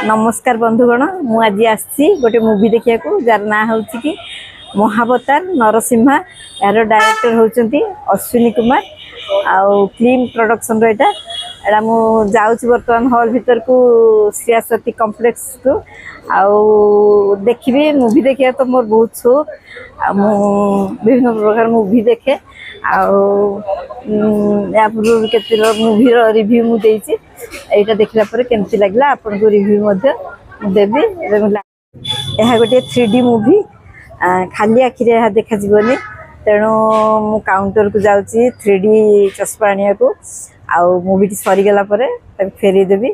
ନମସ୍କାର ବନ୍ଧୁଗଣ, ମୁଁ ଆଜି ଆସିଛି ଗୋଟେ ମୁଭି ଦେଖିବାକୁ, ଯାର ନାଁ ହେଉଛି କି ମହାବତାର ନରସିଂହା। ଏହାର ଡାଇରେକ୍ଟର ହେଉଛନ୍ତି ଅଶ୍ୱିନୀ କୁମାର ଆଉ ଫିଲ୍ମ ପ୍ରଡକ୍ସନର ଏଇଟା। ମୁଁ ଯାଉଛି ବର୍ତ୍ତମାନ ହଲ୍ ଭିତରକୁ, ଶ୍ରୀୟାସତୀ କମ୍ପ୍ଲେକ୍ସକୁ, ଆଉ ଦେଖିବି। ମୁଭି ଦେଖିବା ତ ମୋର ବହୁତ ସଉକ, ଆଉ ମୁଁ ବିଭିନ୍ନ ପ୍ରକାର ମୁଭି ଦେଖେ। ଆଉ ୟା ପୂର୍ବରୁ କେତେ ମୁଭିର ରିଭ୍ୟୁ ମୁଁ ଦେଇଛି। ଏଇଟା ଦେଖିଲା ପରେ କେମିତି ଲାଗିଲା ଆପଣଙ୍କୁ ରିଭ୍ୟୁ ମଧ୍ୟ ମୁଁ ଦେବି। ଏହା ଗୋଟିଏ 3D movie, ଖାଲି ଆଖିରେ ଏହା ଦେଖାଯିବନି, ତେଣୁ ମୁଁ କାଉଣ୍ଟରକୁ ଯାଉଛି 3D ଚଷମା ଆଣିବାକୁ, ଆଉ ମୁଭିଟି ସରିଗଲା ପରେ ତାକୁ ଫେରେଇ ଦେବି।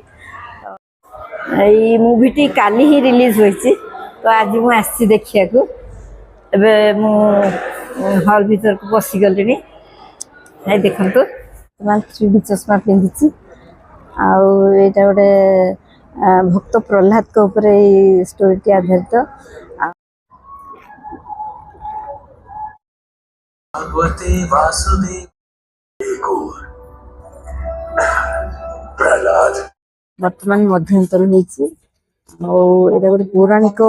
ଏଇ ମୁଭିଟି କାଲି ହିଁ ରିଲିଜ୍ ହୋଇଛି, ତ ଆଜି ମୁଁ ଆସିଛି ଦେଖିବାକୁ। ଏବେ ମୁଁ ହଲ୍ ଭିତରକୁ ପଶିଗଲିଣି। ଏଇ ଦେଖନ୍ତୁ, ବର୍ତ୍ତମାନ 3D ଚଷମା ପିନ୍ଧିଛି। ଆଉ ଏଇଟା ଗୋଟେ ଭକ୍ତ ପ୍ରହ୍ଲାଦଙ୍କ ଉପରେ ଏଇ ଷ୍ଟୋରିଟି ଆଧାରିତ। भगवते वासुदेव प्रहलाद। ବର୍ତ୍ତମାନ ମଧ୍ୟାନ୍ତର ହେଇଛି, ଆଉ ଏଇଟା ଗୋଟେ ପୌରାଣିକ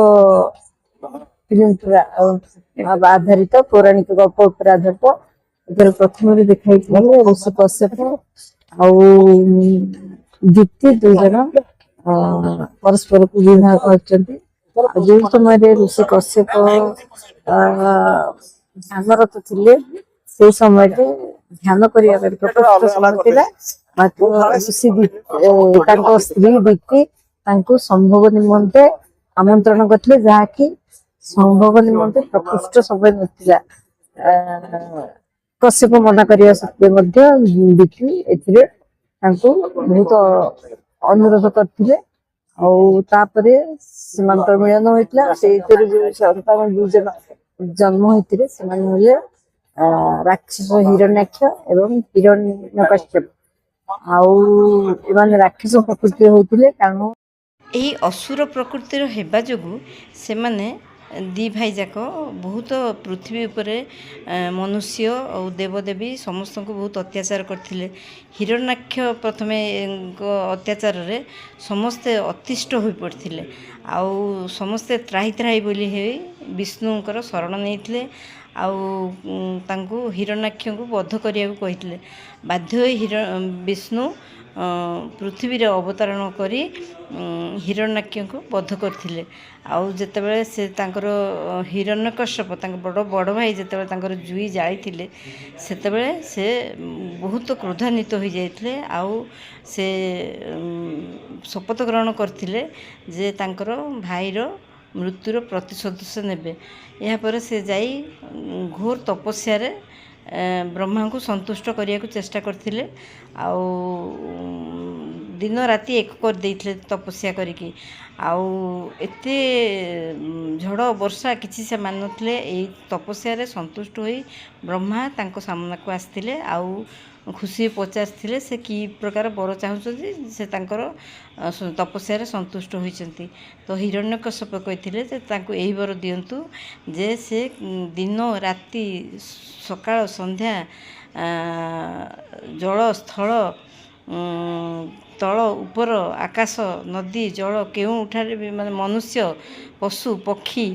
ଫିଲ୍ମ ପୁରା ଆଧାରିତ, ପୌରାଣିକ ଗପ ଉପରେ ଆଧାରିତ। ଏଥିରେ ପ୍ରଥମରେ ଦେଖାଇଥିଲେ ଋଷି କଶ୍ୟପ ଆଉ ଦିତି ଦୁଇ ଜଣ ପରସ୍ପରକୁ ବିବାହ କରିଛନ୍ତି। ଆଉ ଯେଉଁ ସମୟରେ ଋଷି କଶ୍ୟପ ଧ୍ୟାନରତ ଥିଲେ, ସେଇ ସମୟରେ ଧ୍ୟାନ କରିବା ପାଇଁ ପ୍ରକୃଷ୍ଟ ସମୟ ଥିଲା। ମାତ୍ର ଋଷି ତାଙ୍କ ସ୍ତ୍ରୀ ଦିତି ତାଙ୍କୁ ସମ୍ଭୋଗ ନିମନ୍ତେ ଆମନ୍ତ୍ରଣ କରିଥିଲେ, ଯାହାକି ସମ୍ଭୋଗ ନିମନ୍ତେ ପ୍ରକୃଷ୍ଟ ସମୟ ନଥିଲା। କଶ୍ୟପ ମନା କରିବା ସତ୍ତ୍ୱେ ମଧ୍ୟ ଦିତି ଏଥିରେ ତାଙ୍କୁ ବହୁତ ଅନୁରୋଧ କରିଥିଲେ। ଆଉ ତାପରେ ସେମାନଙ୍କର ମିଳନ ହୋଇଥିଲା। ସେଇଥିରୁ ଯୋଉ ସନ୍ତାନ ଦୁଇ ଜଣ ଜନ୍ମ ହୋଇଥିଲେ, ସେମାନେ ହେଲେ ରାକ୍ଷସ ହିରଣ୍ୟାକ୍ଷ ଏବଂ ହିରଣ୍ୟକଶ୍ୟପ। ଆଉ ଏମାନେ ରାକ୍ଷସ ପ୍ରକୃତିର ହଉଥିଲେ, କାରଣ ଏହି ଅସୁର ପ୍ରକୃତିର ହେବା ଯୋଗୁଁ ସେମାନେ ଦି ଭାଇ ଯାକ ବହୁତ ପୃଥିବୀ ଉପରେ ମନୁଷ୍ୟ ଆଉ ଦେବଦେବୀ ସମସ୍ତଙ୍କୁ ବହୁତ ଅତ୍ୟାଚାର କରିଥିଲେ। ହିରଣ୍ୟାକ୍ଷ ପ୍ରଥମେ ଅତ୍ୟାଚାରରେ ସମସ୍ତେ ଅତିଷ୍ଠ ହୋଇପଡ଼ିଥିଲେ, ଆଉ ସମସ୍ତେ ତ୍ରାହି ତ୍ରାହି ବୋଲି ହେଇ ବିଷ୍ଣୁଙ୍କର ଶରଣ ନେଇଥିଲେ, ଆଉ ତାଙ୍କୁ ହିରଣ୍ୟାକ୍ଷଙ୍କୁ ବଧ କରିବାକୁ କହିଥିଲେ। ବାଧ୍ୟ ହୋଇ ବିଷ୍ଣୁ ପୃଥିବୀରେ ଅବତରଣ କରି ହିରଣ୍ୟାକ୍ଷଙ୍କୁ ବଧ କରିଥିଲେ। ଆଉ ଯେତେବେଳେ ସେ ତାଙ୍କର ହିରଣ୍ୟକଶ୍ୟପ, ତାଙ୍କ ବଡ଼ ବଡ଼ ଭାଇ, ଯେତେବେଳେ ତାଙ୍କର ଜୁଇ ଜାଳିଥିଲେ, ସେତେବେଳେ ସେ ବହୁତ କ୍ରୋଧାନ୍ୱିତ ହୋଇଯାଇଥିଲେ, ଆଉ ସେ ଶପଥ ଗ୍ରହଣ କରିଥିଲେ ଯେ ତାଙ୍କର ଭାଇର ମୃତ୍ୟୁର ପ୍ରତିଶୋଧ ସେ ନେବେ। ଏହାପରେ ସେ ଯାଇ ଘୋର ତପସ୍ୟାରେ ବ୍ରହ୍ମାଙ୍କୁ ସନ୍ତୁଷ୍ଟ କରିବାକୁ ଚେଷ୍ଟା କରିଥିଲେ, ଆଉ ଦିନ ରାତି ଏକ କରିଦେଇଥିଲେ ତପସ୍ୟା କରିକି। ଆଉ ଏତେ ଝଡ଼ ବର୍ଷା କିଛି ସେ ମାନୁନଥିଲେ। ଏଇ ତପସ୍ୟାରେ ସନ୍ତୁଷ୍ଟ ହୋଇ ବ୍ରହ୍ମା ତାଙ୍କ ସାମ୍ନାକୁ ଆସିଥିଲେ, ଆଉ ଖୁସି ପଚାରିଥିଲେ ସେ କି ପ୍ରକାର ବର ଚାହୁଁଛନ୍ତି, ସେ ତାଙ୍କର ତପସ୍ୟାରେ ସନ୍ତୁଷ୍ଟ ହୋଇଛନ୍ତି। ତ ହିରଣ୍ୟକଶ୍ୟପ କହିଥିଲେ ଯେ ତାଙ୍କୁ ଏହି ବର ଦିଅନ୍ତୁ ଯେ ସେ ଦିନ ରାତି ସକାଳ ସନ୍ଧ୍ୟା ଜଳ ସ୍ଥଳ ତଳ ଉପର ଆକାଶ ନଦୀ ଜଳ କେଉଁଠାରେ ବି, ମାନେ ମନୁଷ୍ୟ ପଶୁ ପକ୍ଷୀ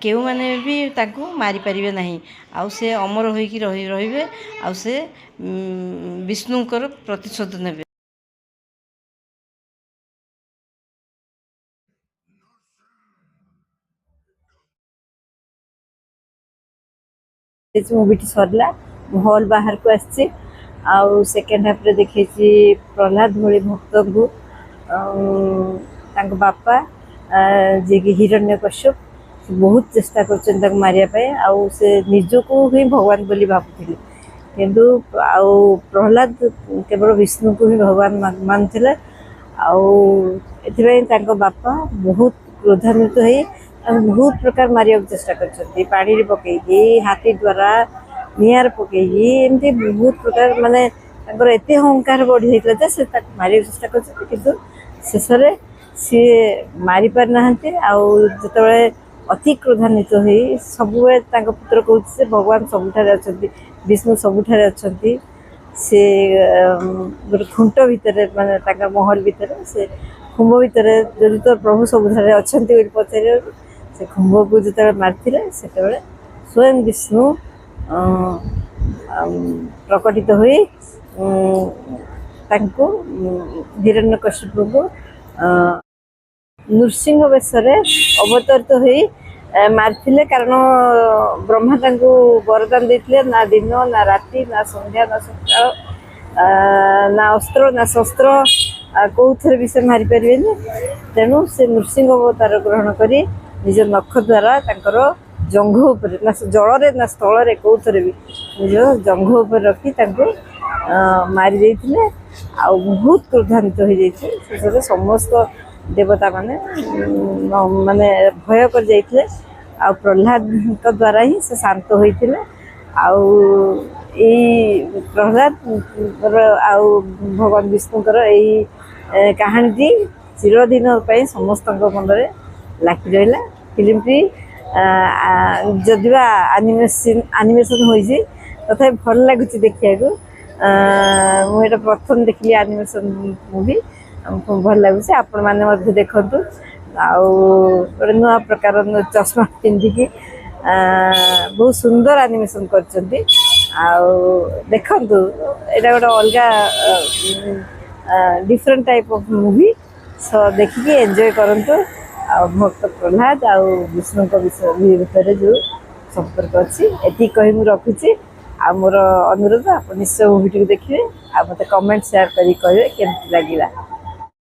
କେଉଁମାନେ ବି ତାଙ୍କୁ ମାରିପାରିବେ ନାହିଁ, ଆଉ ସେ ଅମର ହୋଇକି ରହିବେ, ଆଉ ସେ ବିଷ୍ଣୁଙ୍କର ପ୍ରତିଶୋଧ ନେବେ। ମୁଭିଟି ସରିଲା, ମୁଁ ହଲ୍ ବାହାରକୁ ଆସିଛି। ଆଉ ସେକେଣ୍ଡ ହାଫ୍ରେ ଦେଖେଇଛି ପ୍ରହ୍ଲାଦ ଭଳି ଭକ୍ତଙ୍କୁ, ଆଉ ତାଙ୍କ ବାପା ଯିଏକି ହିରଣ୍ୟକଶ୍ୟପ ବହୁତ ଚେଷ୍ଟା କରୁଛନ୍ତି ତାକୁ ମାରିବା ପାଇଁ, ଆଉ ସେ ନିଜକୁ ହିଁ ଭଗବାନ ବୋଲି ଭାବୁଥିଲେ, କିନ୍ତୁ ଆଉ ପ୍ରହ୍ଲାଦ କେବଳ ବିଷ୍ଣୁଙ୍କୁ ହିଁ ଭଗବାନ ମାନୁଥିଲେ। ଆଉ ଏଥିପାଇଁ ତାଙ୍କ ବାପା ବହୁତ କ୍ରୋଧାନ୍ୱିତ ହେଇ ତାଙ୍କୁ ବହୁତ ପ୍ରକାର ମାରିବାକୁ ଚେଷ୍ଟା କରିଛନ୍ତି, ପାଣିରେ ପକେଇକି, ହାତୀ ଦ୍ୱାରା, ନିଆଁରେ ପକେଇକି, ଏମିତି ବହୁତ ପ୍ରକାର। ମାନେ ତାଙ୍କର ଏତେ ଅହଙ୍କାର ବଢ଼ିଯାଇଥିଲା ଯେ ସେ ତାକୁ ମାରିବାକୁ ଚେଷ୍ଟା କରିଛନ୍ତି, କିନ୍ତୁ ଶେଷରେ ସିଏ ମାରିପାରିନାହାନ୍ତି। ଆଉ ଯେତେବେଳେ ଅତି କ୍ରୋଧାନ୍ୱିତ ହୋଇ ସବୁବେଳେ ତାଙ୍କ ପୁତ୍ର କହୁଛି ଯେ ଭଗବାନ ସବୁଠାରେ ଅଛନ୍ତି, ବିଷ୍ଣୁ ସବୁଠାରେ ଅଛନ୍ତି, ସେ ଗୋଟେ ଖୁଣ୍ଟ ଭିତରେ, ମାନେ ତାଙ୍କ ମହଲ ଭିତରେ ସେ ଖୁମ୍ବ ଭିତରେ ଯଦି ତୋର ପ୍ରଭୁ ସବୁଠାରେ ଅଛନ୍ତି ବୋଲି ପଚାରିବାରୁ ସେ ଖୁମ୍ବକୁ ଯେତେବେଳେ ମାରିଥିଲେ, ସେତେବେଳେ ସ୍ୱୟଂ ବିଷ୍ଣୁ ପ୍ରକଟିତ ହୋଇ ତାଙ୍କୁ, ହିରଣ୍ୟକଶିପୁକୁ ନୃସିଂହ ବେଶରେ ଅବତରିତ ହୋଇ ମାରିଥିଲେ। କାରଣ ବ୍ରହ୍ମା ତାଙ୍କୁ ବରଦାନ ଦେଇଥିଲେ, ନା ଦିନ ନା ରାତି ନା ସନ୍ଧ୍ୟା ନା ସକାଳ ନା ଅସ୍ତ୍ର ନା ଶସ୍ତ୍ର, କୋଉଥିରେ ବି ସେ ମାରିପାରିବେନି। ତେଣୁ ସେ ନୃସିଂହ ଅବତାର ଗ୍ରହଣ କରି ନିଜ ନଖ ଦ୍ୱାରା ତାଙ୍କର ଜଙ୍ଘ ଉପରେ, ନା ଜଳରେ ନା ସ୍ଥଳରେ କୋଉଥିରେ ବି, ନିଜ ଜଙ୍ଘ ଉପରେ ରଖି ତାଙ୍କୁ ମାରି ଦେଇଥିଲେ ଆଉ ବହୁତ କ୍ରୋଧାନ୍ୱିତ ହୋଇଯାଇଥିଲେ। ଶେଷରେ ସମସ୍ତ ଦେବତା ମାନେ ମାନେ ଭୟ କରି ଯାଇଥିଲେ ଆଉ ପ୍ରହ୍ଲାଦଙ୍କ ଦ୍ୱାରା ହିଁ ସେ ଶାନ୍ତ ହୋଇଥିଲେ। ଆଉ ଏଇ ପ୍ରହ୍ଲାଦଙ୍କର ଆଉ ଭଗବାନ ବିଷ୍ଣୁଙ୍କର ଏଇ କାହାଣୀଟି ଚିରଦିନ ପାଇଁ ସମସ୍ତଙ୍କ ମନରେ ଲାଖି ରହିଲା। ଫିଲ୍ମଟି ଯଦି ବା ଆନିମେସନ୍ ହୋଇଛି, ତଥାପି ଭଲ ଲାଗୁଛି ଦେଖିବାକୁ। ମୁଁ ଏଇଟା ପ୍ରଥମ ଦେଖିଲି ଆନିମେସନ୍ ମୁଭି, ଭଲ ଲାଗୁଛି। ଆପଣମାନେ ମଧ୍ୟ ଦେଖନ୍ତୁ। ଆଉ ଗୋଟେ ନୂଆ ପ୍ରକାର ଚଷମା ପିନ୍ଧିକି ବହୁତ ସୁନ୍ଦର ଆନିମେସନ୍ କରିଛନ୍ତି। ଆଉ ଦେଖନ୍ତୁ, ଏଇଟା ଗୋଟେ ଅଲଗା different type of movie. Show ଦେଖିକି ଏନ୍ଜୟ କରନ୍ତୁ। ଆଉ ଭକ୍ତ ପ୍ରହ୍ଲାଦ ଆଉ ବିଷ୍ଣୁଙ୍କ ବିଷୟ ଭିତରେ ଯେଉଁ ସମ୍ପର୍କ ଅଛି, ଏତିକି କହି ମୁଁ ରଖୁଛି। ଆଉ ମୋର ଅନୁରୋଧ, ଆପଣ ନିଶ୍ଚୟ ମୁଭିଟିକୁ ଦେଖିବେ ଆଉ ମୋତେ କମେଣ୍ଟ ସେୟାର କରିକି କହିବେ କେମିତି ଲାଗିଲା।